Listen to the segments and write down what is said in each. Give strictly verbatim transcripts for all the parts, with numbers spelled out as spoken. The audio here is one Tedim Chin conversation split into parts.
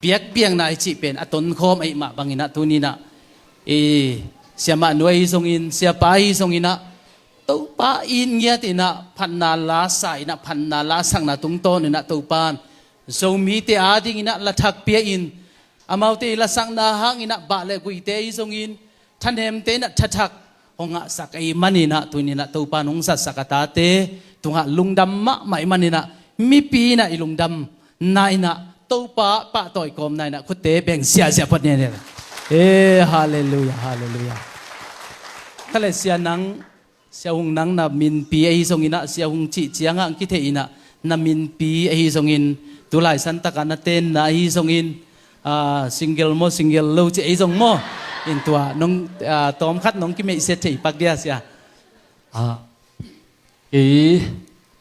biakpiakna i cih pen a tonkhawm ahih mah banginah tuninah i siamah nu ahi zongin, siapa ahi zonginah Topa in ngiat inah phatna la sa inah phatna la sakna tungtawn inah Topa in Zomite adinginah la thak pia in, amaute i lasakna hanginah bah le guite ahi zongin, thanemte inah thathak hong ngahsak ahih maninah tuninah Topa in hong zatsak a tate tungah lungdam mahmah ahih maninah mipi inah i lungdamna inah Topa pahtawi kawmna inah khutte beng siahsiah phot ni a ni. E, halleluiah, halleluiah. Khale sia nang, Sia Hung nang na minpi ahi zonginah Sia Hung cih ciangah ang kithei inah na minpi ahi zongin, tulai santakah na tenna ahi zongin, ah, single maw single lo cih ahi zong maw, in tua nong, ah, tawmkhat nong kimeihset thei pak dia sia. Ah, kei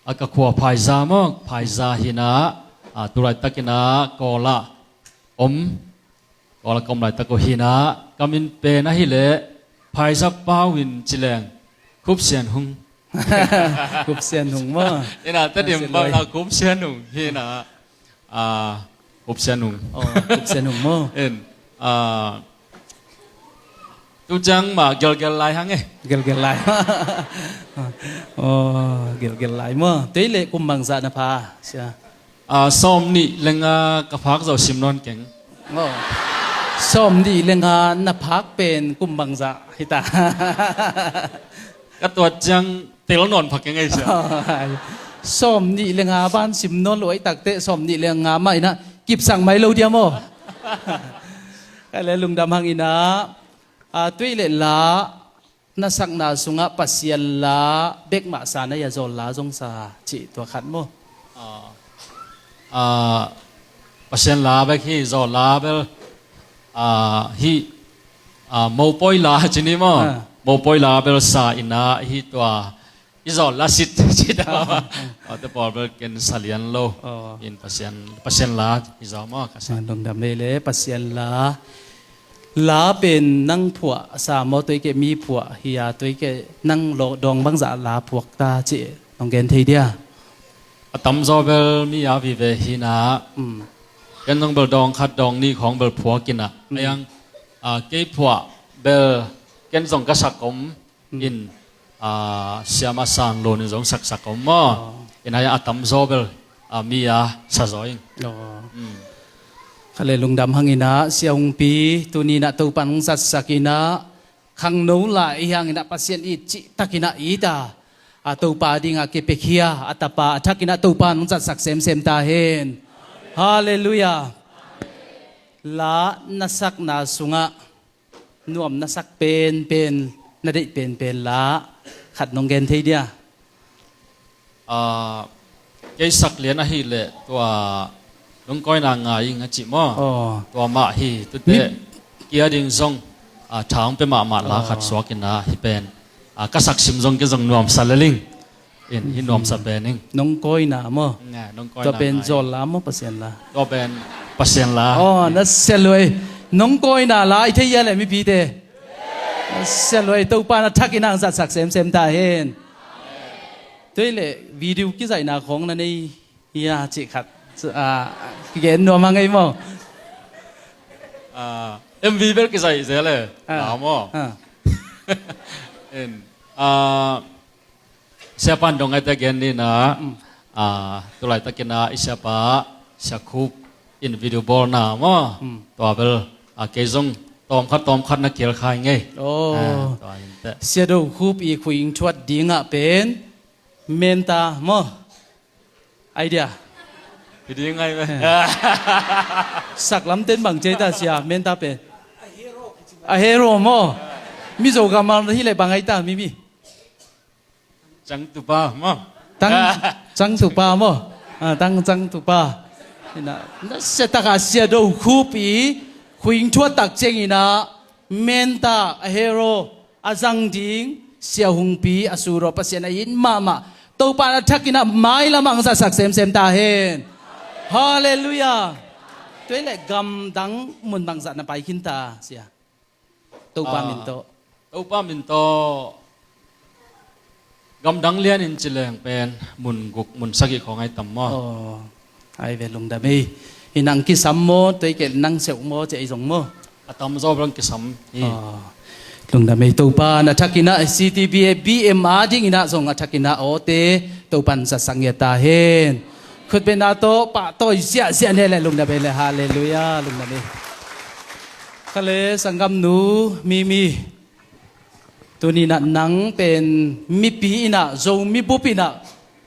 a ka khua Phaiza maw, Phaiza hinah, ah, tulaitakinah Kawlah om, Kawlah ka om laitak uh hinah ka min pen ahileh Phaiza pau in ci leng Khup Sian Hung. Khup Sian Hung maw? Inah Tedim bang la Khup Sian Hung hinah, ah, Khup Sian Hung. Oh, Khup Sian Hung maw? In, ah, tu ciang mah gelgel lai hang e. Gelgel lai. Oh, gelgel lai maw? Tei le kum bangzah na pha sia? Ah, sawm nih le nga ka phak zawh sim nawn keng. Oh. Sawm nih le nga na phak pen kum bangzah hita? Ka tuat ciang tel nawn pha keng ei sia. Sawm nih le nga ban sim nawn lo ei takteh sawm nih le nga mah inah kipsak mai lo dia maw? Ka le lungdam hang inah, ah, tuei le la na sakna sungah Pasian la bek mah sa na hia, zawl la zong sa cih tua khat maw? Ah, ah, Pasian la bek hi, zawl la bel, ah, hi, ah, mopawi la ci ni maw? Ah. Mopawi la bel sa inah hi tua i zawl la sit ci ta. Ah, ah. Tua te pawl bel ken sa lian lo. Oh. In Pasian, Pasian la hi zaw maw ka sa. Ah, lungdam lele, Pasian la. La pen nang phuah sa maw, tuikeh mi phuah hi a, tuikeh nang lo dawng bangzah la phuak ta cih nong gen thei dia? A tamzaw bel mi a vive hinah. Mm. Ken zong bel dawng khat dawng nih khawng bel phuak inah. Mm. A yang, ah, kei phuah bel ken zong ka sak om. Mm. In, ah, siamah San Lun in zong saksak om maw? Oh. In a yang a tamzaw bel, ah, mi a sa zaw ing. Oh. Mm. Khale lungdam hang inah Sia Hungpi, tuni inah Topa in hong zatsak inah khangno la i hang inah Pasian it cihtak inah it a, a Topa dingah kipiakhia a tapa a thak inah Topa in hong zatsak semsem ta hen. Halleluiah. La na sakna sungah nuam na sak penpen, na deih penpen la khat nong gen thei dia? Ah, kei sak lian ahileh tua Nong Kawina Ngai Ing a cih maw? Oh. Tua mah hi, tute kia ding zong, ah, tha hong pia mahmah la khat suak inah hi pen, ah, ka sak sim zong kei zong nuamsa lel ing. In, hi nuamsa pen ing. Nong Kawina maw? Nga, Nong Kawina Ngai. Tua pen zawl la maw, Pasian la? Tua pen Pasian la. Oh, na sia luai. Nong Kawina la i thei ia le mipite? Na sia luai, Topa na thak inah hong zatsak semsem ta hen. Tuai le video kizaihna khawng na nei ia cih khat, ah, kigen nuam hang ei maw? Ah, M V bel kizaih zel e. Ah. La maw? Ah. In, ah, Siapa in dong ngaite gen ni na, mm, ah, tulaitakin ah i siapa Sia Khup in video bawlna maw? Mm. Tua bel, ah, kei zong tawmkhat tawmkhat na kial khai ngei. Oh. Ah, tua in teh. Sia Do Khup i khuing thuat dingah pen menta maw? Idea. Hi ding ngai ve. Eh. Saklam ten bang cei ta sia, menta pen. A hero maw? Mizo gamal hi le bang ai ta, mi mi. Cang tupa maw? Tang, cang tupa maw? Ah, tang, cang tupa. Ina, na sia taka Sia Do Khup i khuing thuat tak ciang ina, menta, a hero, a zang ding, Sia Hungpi, a suraw Pasian a it mahmah. Topa na thak ina mailam ah hong zatsak semsem ta hen. Halleluiah. Tuai le gamdang mun bangzah na pai khin ta, sia? Topa min tawh. Topa min tawh. Gamdang lian in ci leng pen mun guk, mun sagih khawng ai tam maw? Oh, ai ve lungdam ei. Hi nang kisam maw, tua i kei nang seuh maw, ci ei zong maw? A tamzaw bang kisam hi. Ah. Lungdam ei, Topa na thakin ah C T B A B M a dingin ah zong a thakin ah awte Topan zatsak ngiat ta hen. Khutbetna tawh pahtawi ziahziah ni le, lungdam ei le, halleluiah, lungdam ei. Kha le sanggamnu Mimi, tuni in ah nang pen mipi in ah, Zomi bup in ah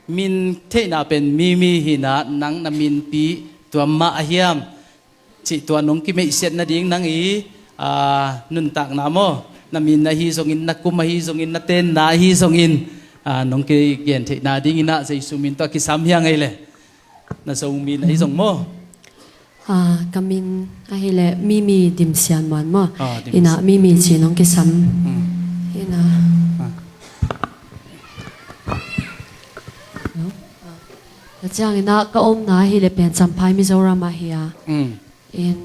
min theihna pen Mimi hi in ah, nang na minpi tua mah a hiam cih tua nong kimeihsiat nading nang i, aa, nuntakna maw, na min ahi zongin, na kum ahi zongin, na tenna ahi zongin, aa, nong kigen theihna dingin ah Jesu min tawh kisam hi ing ei le. Na Zomi na hi zong maw? Ah, ka min ahih leh Mimi Dim Sian Muan maw. Ah, Dim Sian. Ina Mimi ci nong kisam. Hmm. Ina. Ah. Hello? Ah. Tua ciangin ah ka omna ahih leh pen Champhai Mizoram ah hi a. Hmm. In,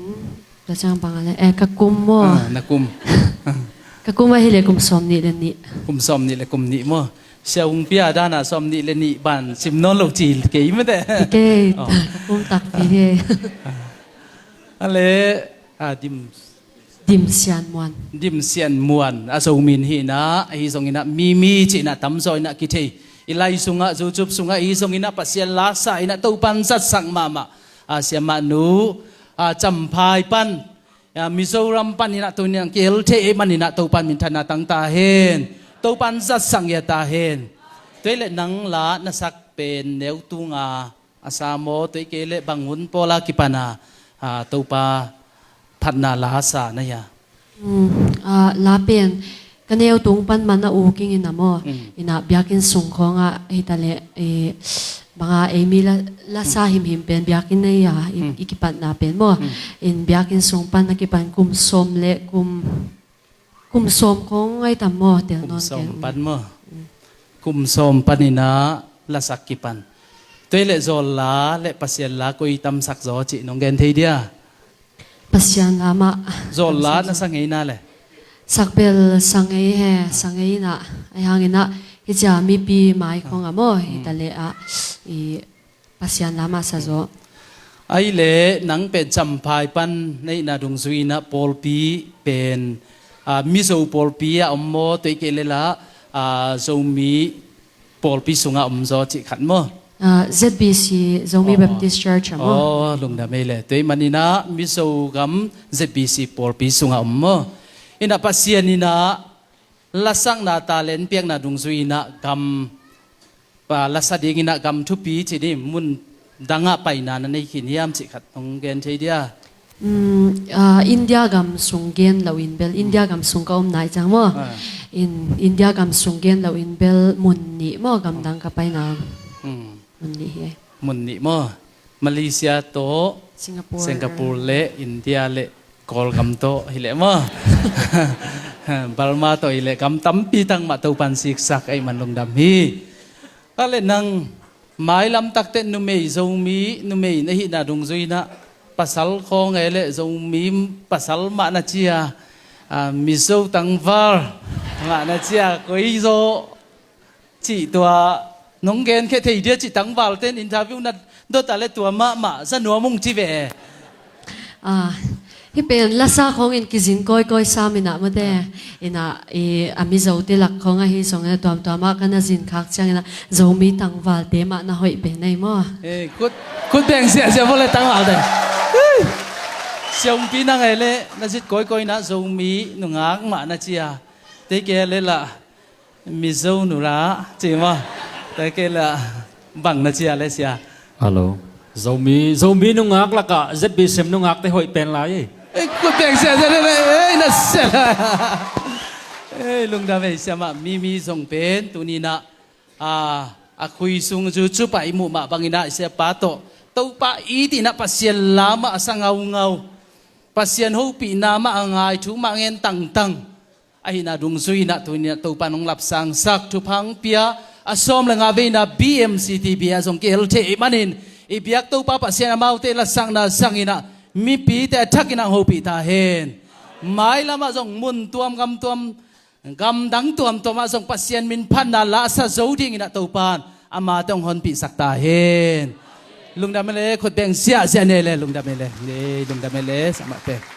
tua ciang bang a le, eh, ka kum maw. Ah, na kum. Ka kum ahih leh kum sawm nih le nih. Kum sawm nih le kum nih maw. Sia Hungpi a dan a sawm nih le nih ban sim nawn lo ci kei mate. Kei, oh, ka kum takpi hi. A le, ah, Dim. Dim Sian Muan. Dim Sian Muan. A Zomi in hi in ah, ahi zongin ah Mimi ci in ah tamzaw in ah kithei. I lai sungah, YouTube sungah, ahi zongin ah Pasian lasa in ah Topan zatsak mahmah. A siamahnu, a Champhai pan, a Mizoram pan in ah tuni in ah kihel thei ahih manin ah Topan minthanna tang ta hen. Topan zatsak ngiat ta hen. Tua i leh nang la na sak pen neu tunga a sa maw, tua i kei leh bang hun pawl a kipan a, a, Topa phatna la sa na hia? Hmm, a, la pen ka neu tung pan man a uk ing in ah maw. Hmm. Ina biakinn sung khawngah hi ta leh, eh, bang a ei mi la, lasa himhim pen biakinn nei a, i, hmm, i kipatna pen maw. Hmm. In biakinn sung pan a kipan kum sawm le kum, kum sawm khawng ngai tam maw, tel nawn keng. Kum sawm pan maw. Hmm. Kum sawm pan in ah lasak kipan. Tua i leh zawl la le Pasian la koi tamsak zaw cih nong gen thei dia? Pasian la mah. Zawl la na sa ngei na le? Sak bel sa ngei hi, sa ngei in ah. Ahi hangin ah, hi cia mipi mai khawng ah maw, hi ta leh ah, i Pasian la mah sa zaw. Ahi leh nang pen Champhai pan na hihna dungzui in ah pawlpi pen, a, Mizo pawlpi ah om maw, tua i kei leh la, a, Zomi pawlpi sungah om zaw cih khat maw? Ah, Z B C, Zomi Baptist Church ah maw? Oh, lungdam ei le. Tua ahih manin ah Mizo gam Z B C pawlpi sungah om maw? In ah Pasian in ah lasakna talent piakna dungzui in ah gam, pa, lasa dingin ah gam thupi ci ni, mun dangah paina na nei khin hiam cih khat nong gen thei dia? Hmm, ah, India gam sung gen loin bel, India gam sung ka om nai ciang maw. Ah. In India gam sung gen loin bel mun nih maw, gam dang ka paina. Hmm. Mun nih hi. Mun nih maw. Malaysia tawh, Singapore. Singapore le India le Kawlgam tawh hi leh maw. Burma tawh hi leh gam tampi tang mah Topan siksak ahih man lungdam hi. A le nang mailam takteh numei, Zomi numei na hihna dungzui in ah pasal khawng ei leh Zomi pasal mah na ci a, a, Mizo tangval mah na ci a, koi zaw cih tua nong gen khia thei dia cih, tangvalte in interview na dot a le tua mahmah za nuam ung ci ve. Ah, hih pen lasa khawngin kizin kawikawi sam in ah mate. In ah, i, a Mizote lak khawng ahi zongin a tuamtuam ah ka na zin khak ciangin ah Zomi tangvalte mah na hoih pen ei maw. Eh, khut, khut beng ziahziah vua le tangvalte. Sia Hungpi nang ei leh na zit kawikawi in ah Zomi nungak mah na ci a. Tua i kei leh la Mizo nura ci maw. Tua i kei leh bang na ci a le sia? Hello. Zomi, Zomi nungak lakah Z B C M nungakte hoih pen lai. Eh, khut beng ziahziah le, eh, na sia la. Eh, lungdam ei, siamah Mimi zong pen tuni in ah, a, a khui sung YouTube ah i muh mah bangin ah siapa tawh Topa it in ah Pasian la mah a sa ngaungau, Pasian hopihna mah a ngai, thu mah ngen tangtang ahihna dungzui in ah tuni in ah Topa nong lapsangsak, thupha hong pia, a sawm le nga vei in ah B M C T V ah zong kihel thei ahih manin i biak Topa Pasian amaute lasakna zangin ah mipite a thakin ah hong hopih ta hen. Mailam ah zong mun tuam gam tuam, gam dang tuamtuam ah zong Pasian min phatna la sa zo dingin ah Topan amate hong honpihsak ta hen. Lungdam e le, khut beng ziahziah ne le, lungdam e le. Lungdam e le, sa mahmah pen.